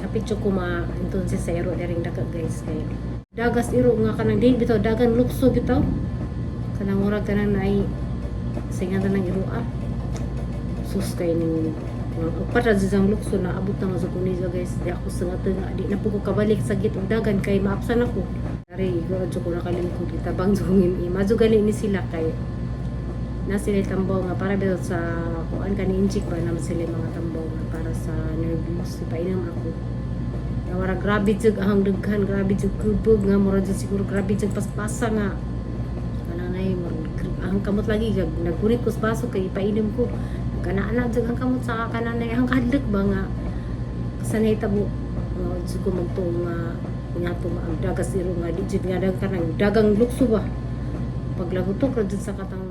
Hapit jud ko ma inton si sa iro diring daga, guys, kay dagas iro nga kanang din bitaw dagan lukso bitaw. Kanang murag kanang naay singatan ng iro ah. Sus, kay ning upat ra jud ang lukso na abot na nga ko niya, guys. Di ako sa nga di na po ko kabalik sa git og dagan kay maapsan ako. Ari igo jud ko nakalingkod, itabang jud kong ima. Madyo gani ni sila kay na sila tambaw nga para bitaw sa kuan kani, injik ba naman sila mga tambaw nga para sa nervous. Ipainom ako. Nawara grabe jud ang daghan, grabe jud kubog nga mura jud siguro grabe jud paspasa nga kanang nay murag ang kamot lagi gag naggunit ko sa baso kay ipainom ko. Kana jud ang kamot sa kananay ang kadlok ba nga sa nahitabo nga jud ko magtuo nga nga to ang dagas iro nga di jud nga dagang kanang dagang lukso ba paglagutok ra jud sa katang.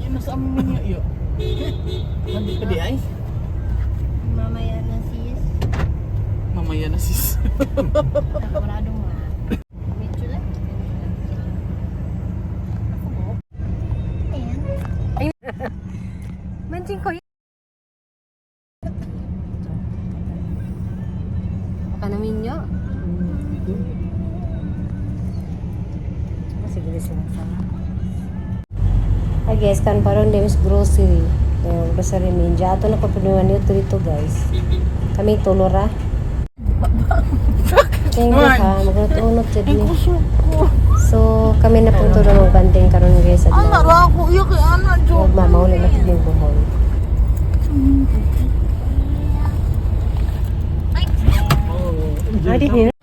Yun, nasa amin niyo iyo. Nandito pa di ay? Mamaya na, sis. Mamaya na, sis. Nakurado nga. Medyo lang. Ayan. Mancing ko. Baka namin nyo. Sige, sila sama. Hi guys, kan parang Demis Grocery. Yung grocery ninja. Ato na papinuan nito dito, guys. Kami tulora. Kaya nga ka, magunot-unot jud ni. So, kami na pong tulong magbanding karon, guys. At Ana ra ako iyo kay ana jo. Magmamauli na yung buhol. Ay, di nila.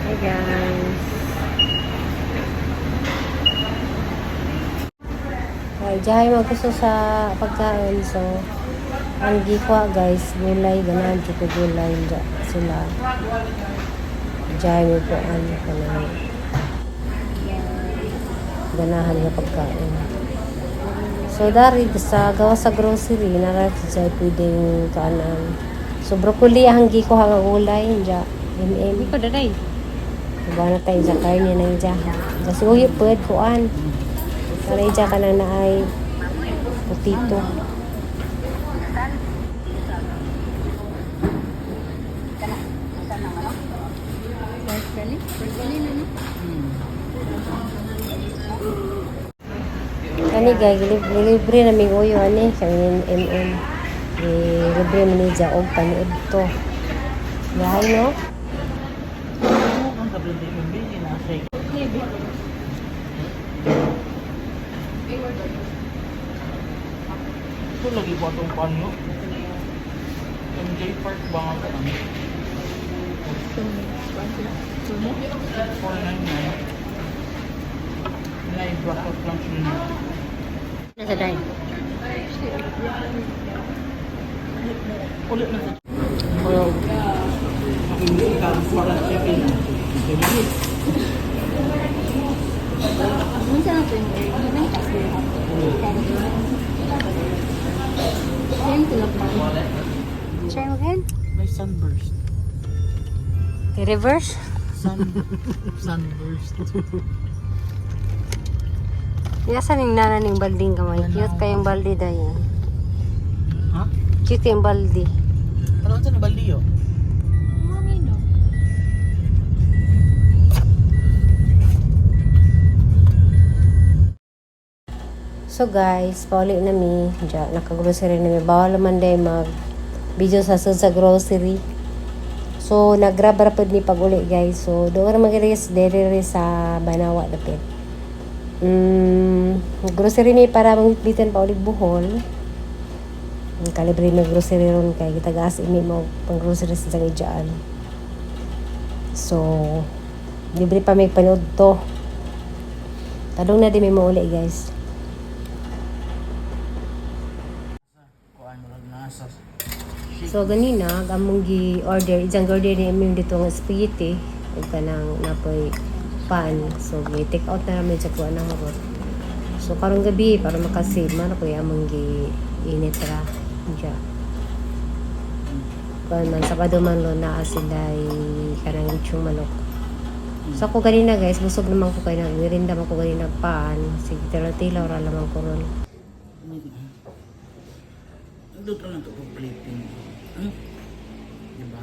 Hi guys. Ay, diyan magusto sa pagkain. So, ang gikwa, guys, gulay, ganahan jud ko gulay dya sila. Diyan mo po ano ko na ganahan nga pagkain. So, dari sa gawa sa grocery, nara siya pwedeng kaanan. So, broccoli ang gikuha nga gulay, dya. MM. Ko daday. Diba na tayo sa karne ng dya. Kasi uy, pwede kuan. Para dya ka na naay putito. Kani guys, libre na mig uyo ani kami ni MM. Libre man ni dya og paniud to. Yahay no? Ang kabindi yung bini na say. Ito lagi po itong panyo. MJ Park ba nga ka ano? 499. Live blackout lunch menu. Nasa day. Ulit na sa. Well, para chicken. Minsan na ito yung air. Same to look. Try again. May sunburst. Okay, reverse. Sunburst. Yasa ning nana ning balding kamay. Cute kayong baldi dayon. Ha? Cute yung baldi. Ano sa nabaldiyo? Mami, no? So guys, pauli na mi. Diya, naka-grocery na mi. Bawal man day mag video sa sud sa grocery. So, nag-grab ra pud mi pag uli, guys. So, doon ra mag sa dere sa Banawa dapit. Grocery ni para mangitbitan pa ulit Bohol. Ang kalibre may grocery ron kay gitagaas imi mo pang grocery sa diyaan. So, libre pa may panood to. Tadong na din may mauli, guys. Kuan mo lang nasa. So ganina among gi-order, isang order ni imong dito nga spaghetti ug kanang napoy pan. So gi-take out na namin sa kuan na hurot. So karong gabi para makasave man ako among gi init ra. Ja. Kuan man Sabado man lo naa sila kanang lechong manok. So ako ganina guys, busog naman ko kay nagmerinda man ko ganina pan. Sige, tilaw-tilaw ra lamang ko ron. Luto na to kung plating. Diba?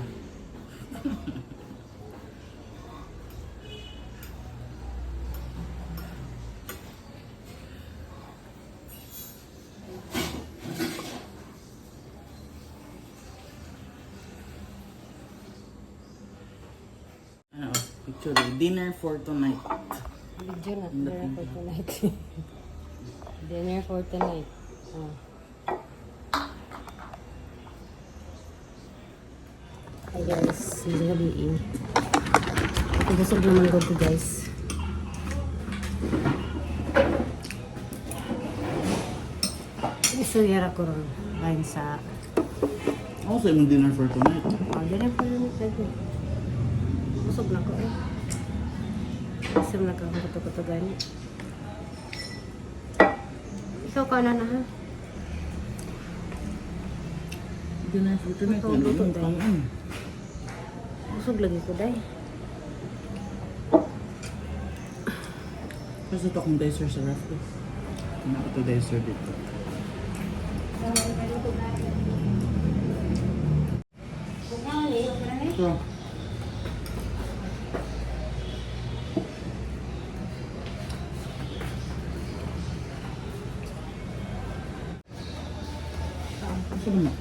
Ano, picture dinner for tonight. Video na, dinner for tonight. Dinner for tonight. Oh. Hi guys, hindi gabi eh. Ako busog naman ko guys. Isuyara ko ron. Kain sa... Ako sa imong dinner for tonight. Oh, dinner for tonight. Lagi. Busog na ko eh. Busog na ko kuto-kuto gani. Ikaw ka na na ha? Dinner for tonight. Ito, Ano luto yun? dahil. Pang-ano? Busog lagi ko day. Basta ito akong dicer sa ref ko. Ano ito dicer dito? So, gusto mo na?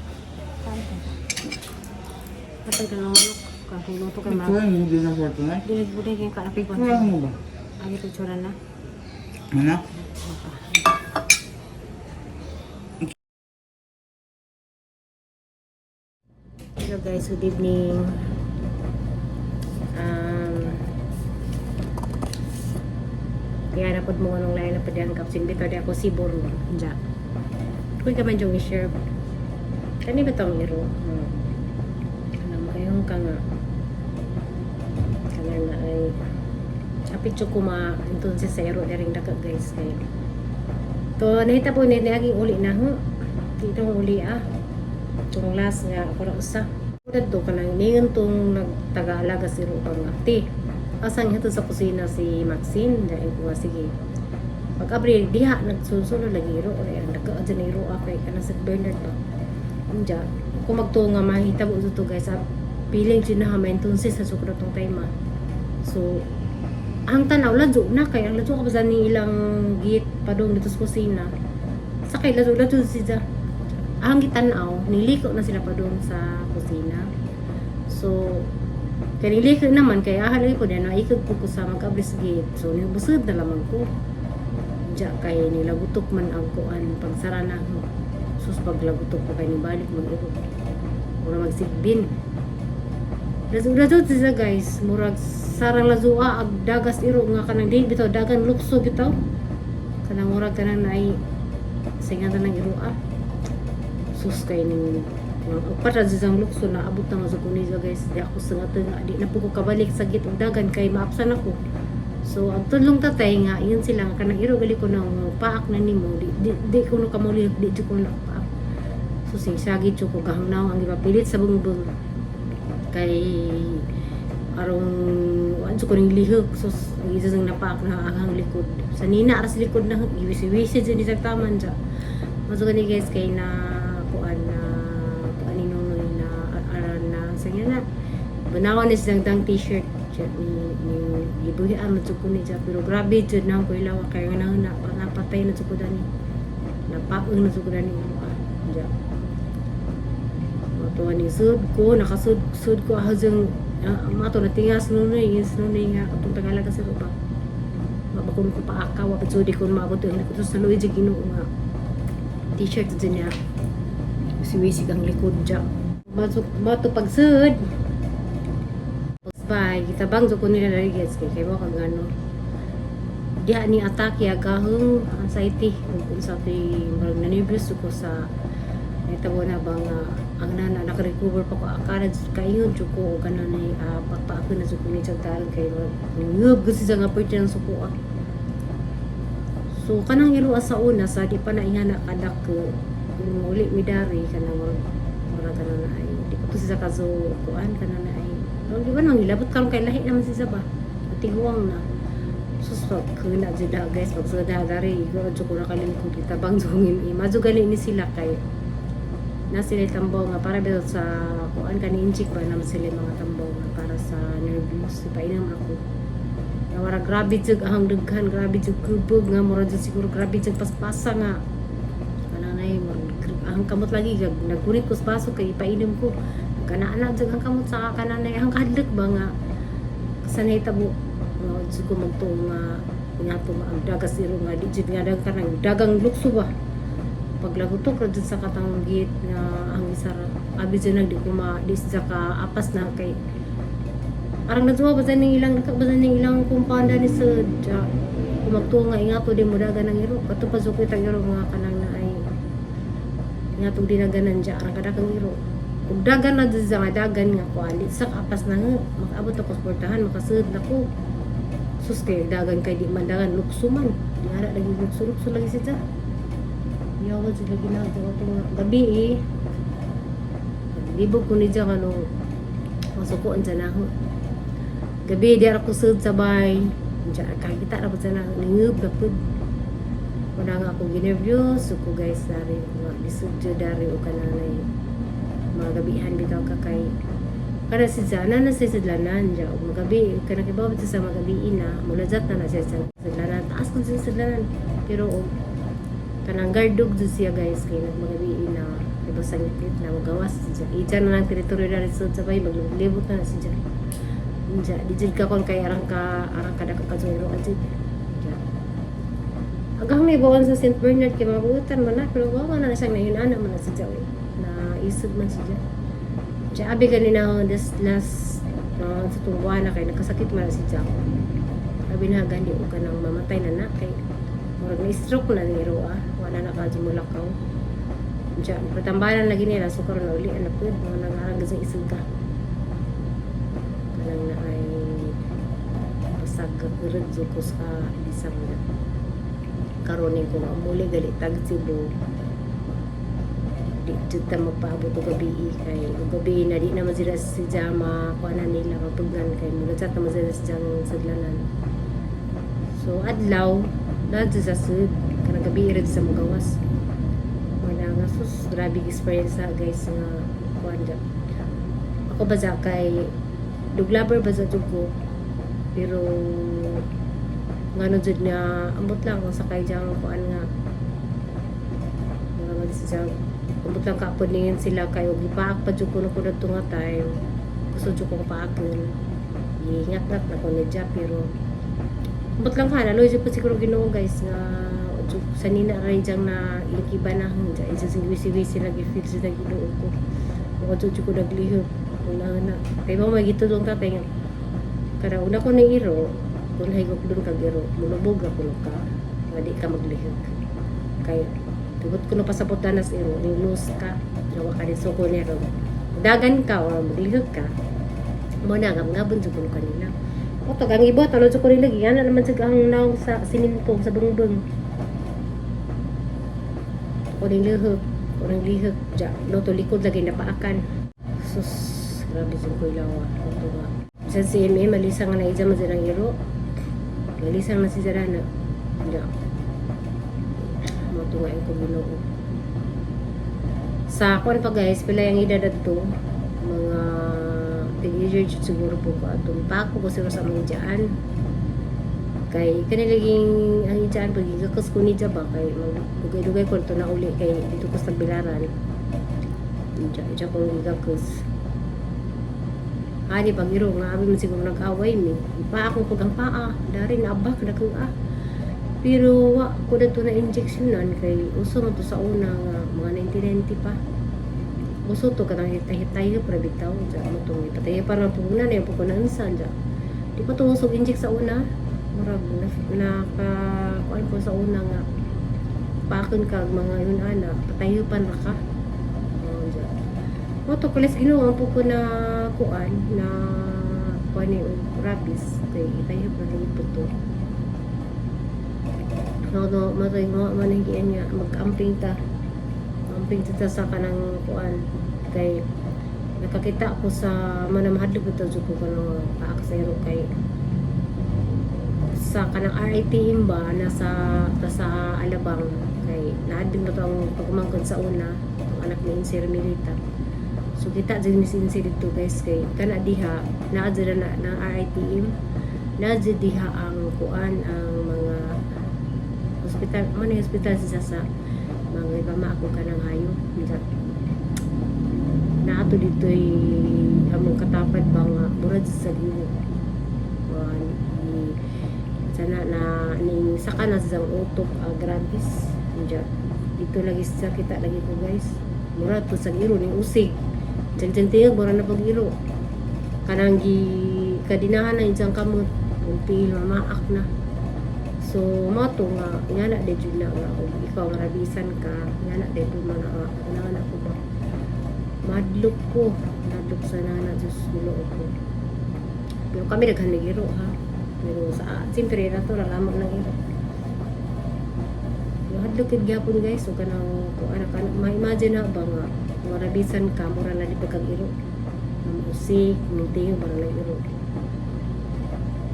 Patay ka ng ulok. Kakiluto kay ma. Picture mo dinner for tonight? Dili bude kay kalapit ko. Picture mo ba? Ay picture na. Ano? Hello guys, good evening. Kaya na pod mo anong lain na pwede ang kapsin bitaw di ako sibor no. Diya. Kuy ka man jong i-share. Kani ba tong iro? Ano mo ka nga. Kana na ay apit jud ko ma entonces sa iro dering daka guys kay. To nahitabo ni naging uli na ho. Dito uli ah. Tong last nga ako na usa. Dadto ka nang ningon tong nagtagaalaga si Rupang ate. Asang hito sa kusina si Maxine dahil ko nga, sige. Pag abri diha nagsulsulo lagi ro ay ang nagka dyan ro kay kanang sa Bernard ba. Unja kung magtuo nga mahitabo to guys sa piling jud na ha entonces sa sukro tong time ah. So ang tanaw ladyo na kay ang ladyo ka ba ni ilang gate padung dito sa kusina. Sakay ladyo ladyo siya ang gitanaw, niliko na sila pa doon sa kusina. So, kay niliko naman, kay aha lagi ko na naikag ko ko sa mag-abris gate. So, nibusod na lamang ko. Diya, kay nilagutok man ang kuan pagsara na. Sus, paglagutok ko kay nibalik mag-iro. Mura magsigbin. Lazo siya guys, murag sarang lazua ag dagas iro nga kanang di bitaw dagan lukso bitaw. Kanang murag kanang naay singatan ng iro ah sus kay ning upat ra jud ang lukso na abot na nga ko niya guys di ako sa nga di na po ko kabalik sa git og dagan kay maapsan ako. So ang tudlong tatay nga yun sila nga kanang iro gali ko na paak na nimo di, di, di ko no kamuli di jud ko na paak. So sing sagi jud ko gahangnaw ang gipapilit sa bungbong kay arong wan jud ko ning lihok. Sus ang isa sang napaak na ang likod sa nina aras likod na giwisi-wisi jud ni sa taman ja. Maso gani guys kay na kuan na kuan ni Nonoy na aran na sa nga na banawan ni silang dang t-shirt siya ni ni gibuhian man jud ko ni siya pero grabe jud na ko ilawa kay nga na napatay na jud ko dani napaong na jud ko dani ah ja. Mato ni sud ko nakasud sud ko ahazang mato na tingas Nonoy yes Nonoy nga atong Tagalog kasi ba. Wa ba kuno ko paakaw, wa pa jud ko maabot ang likod. So, sa luoy jud Ginoo nga t-shirt jud niya. Wisi-wisi ang likod dya. Masuk mato pagsud. Bye, gitabang jud ko nila dali, guys, kay kay mo kag ano. Diha ni atake agahong anxiety ug unsa ti murag nanervyos ko sa nahitabo na ba nga ang nana naka-recover pa ko akala jud kaingon jud ko og kana ni pagpaako na jud ko ni dalan kay murag ngub gud siya nga pwede ng suko ah. So kanang iro sa una sa di pa na ingana kadak ko uli mi dari kanang murag murag kana na ay di ko to siya kaso kuan kana na ay no, di ba nang hilabot karon kay lahi naman siya ba tiguang na. Sus, pag kuna jud na, guys, pag sa dari igor jud ko nakalingkod itabang jud ima jud gali ni sila kay na sila tambaw nga para ba sa kuan kani injik ba naman sila mga tambaw nga para sa nervous. Painom ako nga wara grabe jud ang daghan, grabe jud kubog nga mura jud siguro grabe jud paspasa nga kana nay murag ang kamot lagi gag nagkunit ko sa baso kay ipainom ko kana jud ang kamot sa kana nay ang kahadlok ba nga sa nahitabo nga jud ko magtuo nga nga to ang dagas iro nga di jud nga dagang kanang dagang lukso ba paglagutok ra jud sa katanggit nga ang isara abi jud nag di ko ma di sa ka apas na kay arang nagsuwa ba sa ning ilang ba sa ning ilang kumpanda ni sa ja kung magtuo nga ingato di mo dagan ang iro kato pa jud ko iro nga kanang na ay ingato dinaganan ja arang kadakang iro ug dagan na jud sa nga dagan nga kuan di sa apas na nga makaabot ako sa portahan makasud nako. Sus, kay dagan kay di man dagan lukso man di ara lagi lukso lukso lagi siya. Yawa jud lagi na ako nga gabi eh. Libog ko ni dyan ano masukuan dyan ako. Gabi di ara ko sud sa bay. Diyan kakita ra po dyan ako ningub na pud. Wala nga ako ginervyos so ko, guys, dari nga lisod jud dari o kananay mga gabihan bitaw ka kay kada si Zana na si sidlanan dya ug magabi kana kay bawat sa magabi na mulajat na na siya sa sidlanan taas ko sa sidlanan pero og kanang guard dog jud siya, guys, kay nagmagabi na diba sa ngitngit na magawas siya ija na lang teritoryo na rin sa bay maglibot na na siya dya di jud ka kon kay arang ka dako ka iro adjud dya agahang may bawan sa St. Bernard kay mabutan man na pero wa man na siyang nahinana man na siya oy na isog man siya dya abi ganina this last sa itong buwan na kay nagkasakit man na si Jack. Abi na gani og kanang mamatay na na kay murag na stroke na ni ah wala na ka mulakaw dya patambalan lagi nila. So karon na uli na pud mga nangarang sa isog ka kanang na ay basag gagurad ko sa bisang na karon ko nga muli gali tag Cebu di jud ta magpaabot og gabi kay og gabi na di naman sila si Jama kuan na nila mapugnan kay mulajat naman sila sa jang sadlanan. So adlaw na jud sa sud kanang gabi ra jud sa mugawas. Wala nga sus grabe experience sa, guys, nga kuan dya. Ako ba sa kay dog lover ba sa jud ko pero ngano jud na ambot lang ang sakay dyan kuan nga mga mag siya ambot lang kaapod ningin sila kay og gipaak pa jud kuno ko dadto nga time gusto jud ko paakon giingat-ngat na ko ni dya pero ambot lang ka naloy jud po siguro Ginoo, guys, nga jud sa nina ray diyang na ilikiba na dya isa sing wisi-wisi lagi feel sa Ginoo ko ako jud ko naglihok una na kay mo magitudong tatay nga kada una ko ni iro kung haygok dun kag iro mulubog ra kuno ka nga di ka maglihok kay tugot ko no pasabot na sa iro ning lose ka nga wa ka din suko niya kag dagan ka or maglihok ka mo na nga ngabon jud kuno kanila o tag ang iba talo jud ko nila gingana naman jud ang naong sa siminto sa bungbong ko ning lihok ko ning lihok ja no to likod lagi napaakan. Sus, grabe jud ko ilawa to nga bisan si MM malisang nga naija man ang iro malisang na si Zarana ja mo to nga ko Ginoo sa kuan pa, guys. Pila yung edad adto mga teenager jud siguro po ko atong pako ko siguro sa mga ijaan kay kanilaging ang ijaan pag gigakos ko ni ba kay magdugay-dugay ko to na uli kay dito ko sa Tagbilaran ija ija ko gigakos. Ani pag iro nga abi man siguro nag-away mi. Paa ko pag ang paa, dari naabak na kang ah. Pero wa ko dato na injeksyonan kay uso man to sa una nga mga 1990 pa. Uso to kanang hitay-hitay pra bitaw ja mo tong ipatay para pugunan na yung pugunan sa ja. Di pa to usog inject sa una. Murag na, naka kuan ko sa una nga paakon kag mga yun ana patayo pan ra ka. Oh, ja. Mo to kulis Ginoo ang ko na kuan na kuan ni og rabies kay itayo pa rin po to. No, no, matay mo man ang giyan nga mag-amping ta. Amping ta sa kanang kuan kay nakakita ko sa manamahadlok ito jud ko kanang paak sa iro kay sa kanang RITM ba nasa ta sa Alabang kay naadto na to ang pagumangkon sa una ang anak ni Insir Milita. So kita jud ni si Insir dito, guys, kay kana diha naa jud na na RITM, naa jud diha ang kuan, ang mga hospital man ni hospital siya sa mga ibama ako kanang hayo. Naato dito'y among katapad ba nga murad sa ginoo i sana na ning saka na sa utok, grabis diya dito lagi sa kita lagi ko, guys, murad po sa iro ning usig dyan dyan tingog mura na pag iro kanang gi kadinahan na isang kamot ug tiil mamaak na. So mo to nga nga na de jud na nga kung ikaw marabisan ka nga na de man nga nga na ko ba madlok ko, madlok sa nana. Diyos, Ginoo ko. Pero kami daghan mig iro ha, pero sa siyempre natural lamang ng iro. Mahadlok gid gyapon, guys. So kanang kung anak anak ma-imagine na ba nga marabisan ka, mura na di pa kag iro, usik mintiyo para lang iro.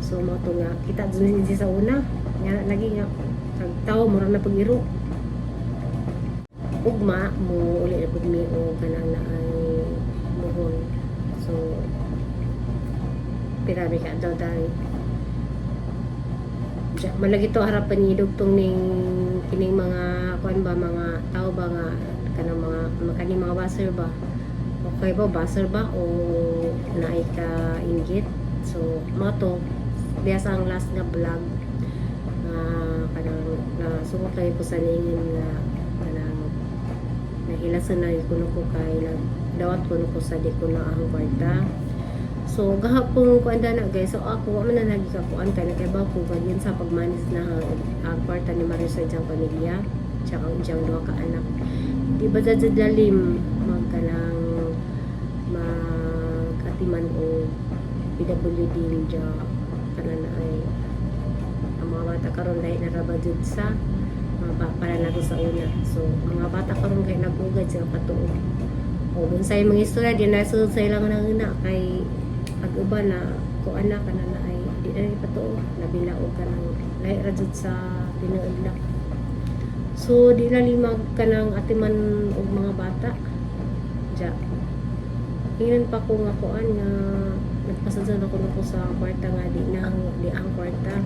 So mo to nga kita dun sa una nga lagi nga kag tawo mura na pag iro. Ugma mo uli na pud mi o kanang na ay muhon. So pirami ka daw dahil malagi to harapan ni dugtong ning kining mga kuan ba, mga tao ba nga kanang mga makaning mga baser ba, okay ba, baser ba o naay ka inggit. So mo to diya sa ang last nga vlog nga kanang nasungkot lagi ko sa ningin nga kanang nahilasan na kuno ko kay nagdawat kuno ko sa di ko na ang kwarta. So gahapon ko anda na, guys. So ako wa man na lagi ka kuan kay nakaibaw ko ganyan sa pagmanis na ang kwarta ni Mario sa iyang pamilya tsaka ang iyang duha ka anak. Di ba jud lalim magkanang magatiman o PWD niya kanan ay ang mga bata karon dahil naraba jud sa mga para nato sa una. So mga bata karon kay nagugad sila katuo o unsay mga istorya di na sud sa ilang nangina kay pag uban na kuan na kana na ay di na ipatuo labi na og kanang lahi ra jud sa tinuod lang. So di na limag kanang atiman og mga bata ja. Ingnan pa ko nga kuan nga nagpasadyan ako nako sa kwarta nga di na ang di ang kwarta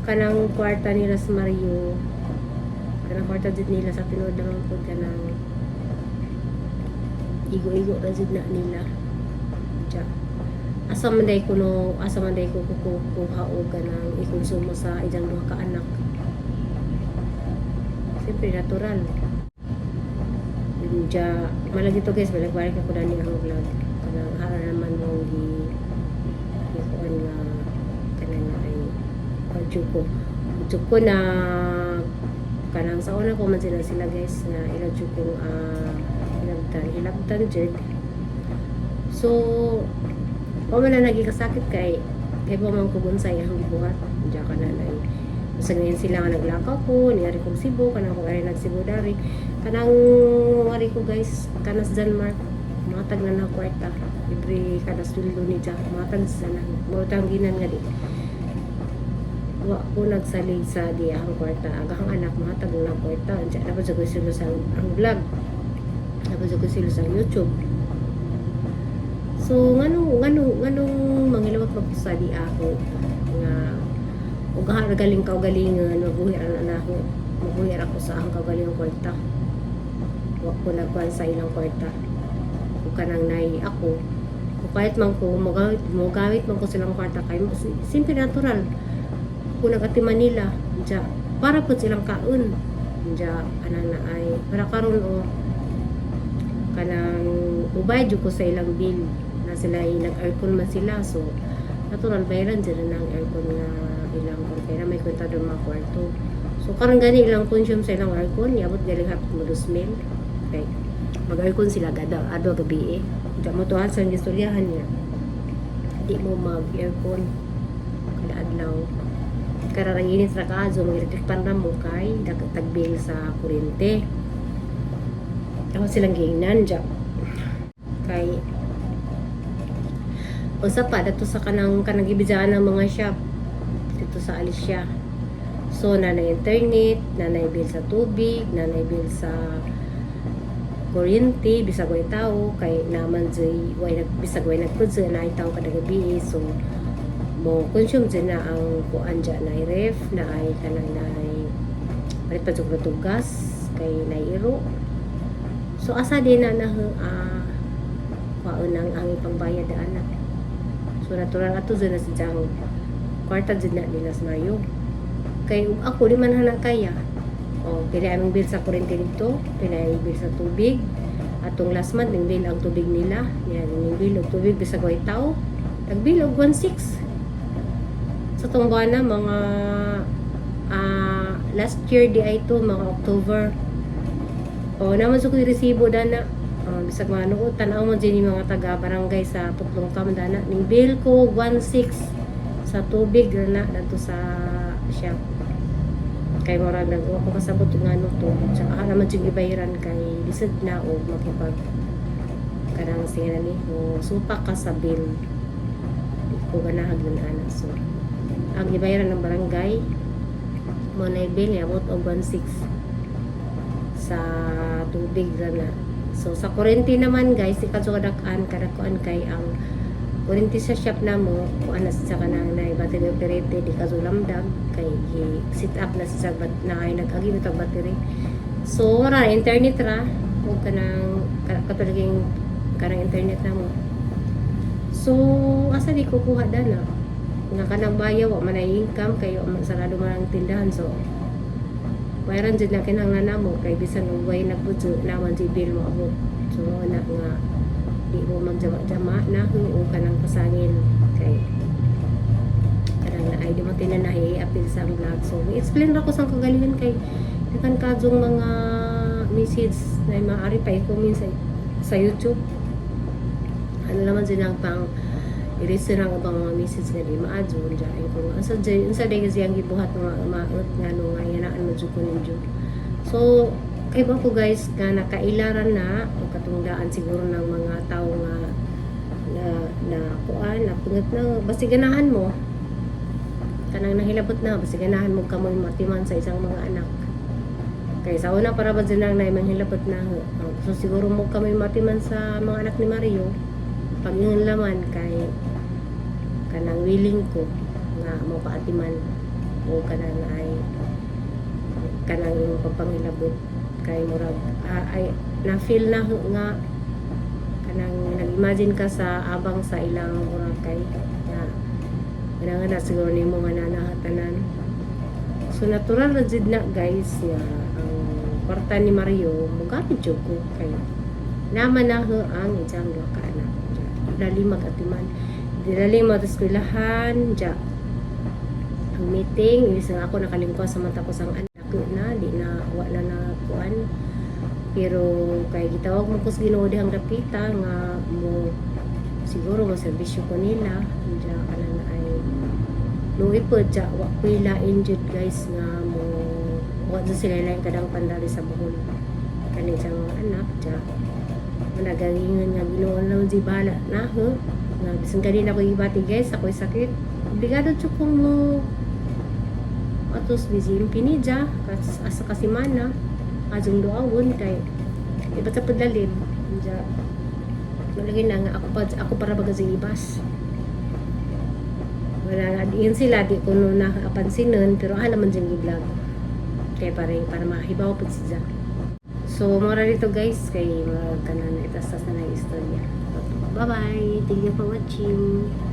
kanang kwarta nila sa Mario, kanang kwarta jud nila sa tinuod naman pud kanang igo-igo ra jud na nila ja. Asa man day kuno, asa man day ko kukuha og kanang ikonsumo sa iyang duha ka anak? Siyempre natural ja malagi to, guys. Balik-balik ako dani ang vlog kanang hara naman mong gi gikuan nga kanang ay adyo ko na kanang sa una ko man sila sila, guys, nga ila jud kong hilabtan hilabtan jud. So wa man na nagi kasakit kay kay pa man ko unsay ang gibuhat diya ka na nay usa ngayon sila nga naglakaw ko niari kong Cebu kanang ko ari nag Cebu dari kanang wari ko, guys, kanas Denmark matag na na kwarta libre kada sweldo ni Jack matag sa na mo ginan nga di wa ko nagsalig sa di ang kwarta ang akong anak matag na kwarta. Diya dapat sa ko sila sa ang vlog, dapat sa ko sila sa YouTube. So nganong nganong mangilawat pa ko sa di ako nga ug galing kaugalingon mabuhi ra na ako, mabuhi ra ako sa akong kaugalingon kwarta. Wa ko nagkuan sa ilang kwarta ug kanang nay ako. Mupalit man ko, mogamit man ko silang kwarta kay simple, natural kung nag-atiman nila diya para pud silang kaon diya kanang naay para karon o kanang ubay jud ko sa ilang bill na sila ay nag-aircon man sila. So natural, bayaran sila ng aircon nga ilang kung kaya may kwenta doon mga kwarto. So karon gani ilang consume sa ilang aircon niabot galing hapit mo 2,000 kay mag-aircon sila gada adto gabi eh. Diya mo tuhan sa gistoryahan niya, di mo mag-aircon kada adlaw kararang init ra kaadto, mag-electric pan ra mo kay tag-bill sa kuryente. Ako silang giingnan diya kay usa pa dato sa kanang kanang gibidyahan ng mga shop dito sa Alicia. So nanay internet, nanay bill sa tubig, nanay bill sa kuryente, bisag way tao kay naman jay way nag bisag way nagpudso na tao kada gabi. So mo consume jud na ang kuan dya, na ref na ay kanang na palit pa jud og gas kay nairo. So asa din na na kwaon ang ipangbayad daan na. So natural, ato jud na sidyang kwarta jud na nila sa Mario kay ug ako di man hana kaya. O pila aming bill sa kuryente dito, pila aming bill sa tubig. Atong last month ning bill ang tubig nila yan, ning bill og tubig bisag way tao, nag-bill og 1.6 sa tong buwan na mga last year di ay to mga October. O naman sa ko resibo dana. Bisag mano tan-aw mo din yung mga taga barangay sa Putlong Kam dana, ning bill ko 1.6 sa tubig na dadto sa shop kay murag nag ako kasabot nga ano to. Tsaka naman jud ibayaran kay lisod na og makipag kanang singa ni mo supak ka sa bill. Di ko ganahag yun ana. So ang gibayaran ng barangay mo na bill niabot og 1.6 sa tubig ra na. So sa kuryente naman guys, di kadto kadak-an kadakuan kay ang kuryente sa shop namo kuan na sa kanang na battery operated, di kadto lamdag kay sit up na sa bat na ay nag-agi bitag battery. So ra internet ra ug kanang katulad kanang internet namo. So asa di ko kuha dana nga kanang bayaw, wa man ay income kay wa man sarado man ang tindahan. So bayaran jud na kinahanglan namo kay bisan og way nagpudyo naman di bill mo abot. So mao na nga di mo magjama-jama na o kanang pasangil kay kanang naay di mo tinanahi apil sa vlog. So i-explain ra ko sa kagalingon kay daghan kadtong mga message na maaari pa i-comment sa YouTube. Ano naman din ang pang i-reason ang ubang mga message nga di maadyo diya ay kung unsa jay unsa day kasi ang gibuhat nga maot nga no nga yanaan mo jud ko ninyo. So kay ba ko guys nga nakailaran na o katungdaan siguro ng mga tao nga na na kuan na pungot na basta ganahan mo kanang nahilabot na basta ganahan mo kamoy matiman sa isang mga anak kay sa una para ba dyan ang naimang hilabot na. Oh, so siguro mo kami matiman sa mga anak ni Mario pag ingon laman kay kanang willing ko nga mo paatiman o kanang ay kanang imong pagpangilabot kay murag ay na feel na nga kanang nag-imagine ka sa abang sa ilang murag kay nga nga na siguro nimo nga nanahatanan. So natural ra jud na guys nga ang kwarta ni Mario mugamit jud ko kay naman na ho ang iyang duha ka anak. Dali mag-atiman, dali mag-eskwelahan ja. Ang meeting ilis nga ako nakalingkwas sa mata ko sang anak na di na wala na kuan, pero kay gitawag mo ko sa Ginoo dihang dapita nga mo siguro mo serbisyo ko nila diya kanang ay luwi po diya. Wa ko'y lain jud guys nga mo wa jud sila lain kadang pandali sa Bohol kani sa mga anak diya. Managalingon nga Ginoo lang di bahala na ho nga bisan kanina ko gibati guys, ako'y sakit, obligado jud ko mo atos busy pinidya kas asa kasimana adjong duawon kay iba sa paglalim diya. Malagi na nga ako pa ako para baga sa ibas wala na diin sila di ko no nakapansinon, pero alam man diyang i-vlog kay para mahibaw pud siya. So mora dito guys kay mura ka na itastas na ng istorya. Bye-bye. Thank you for watching.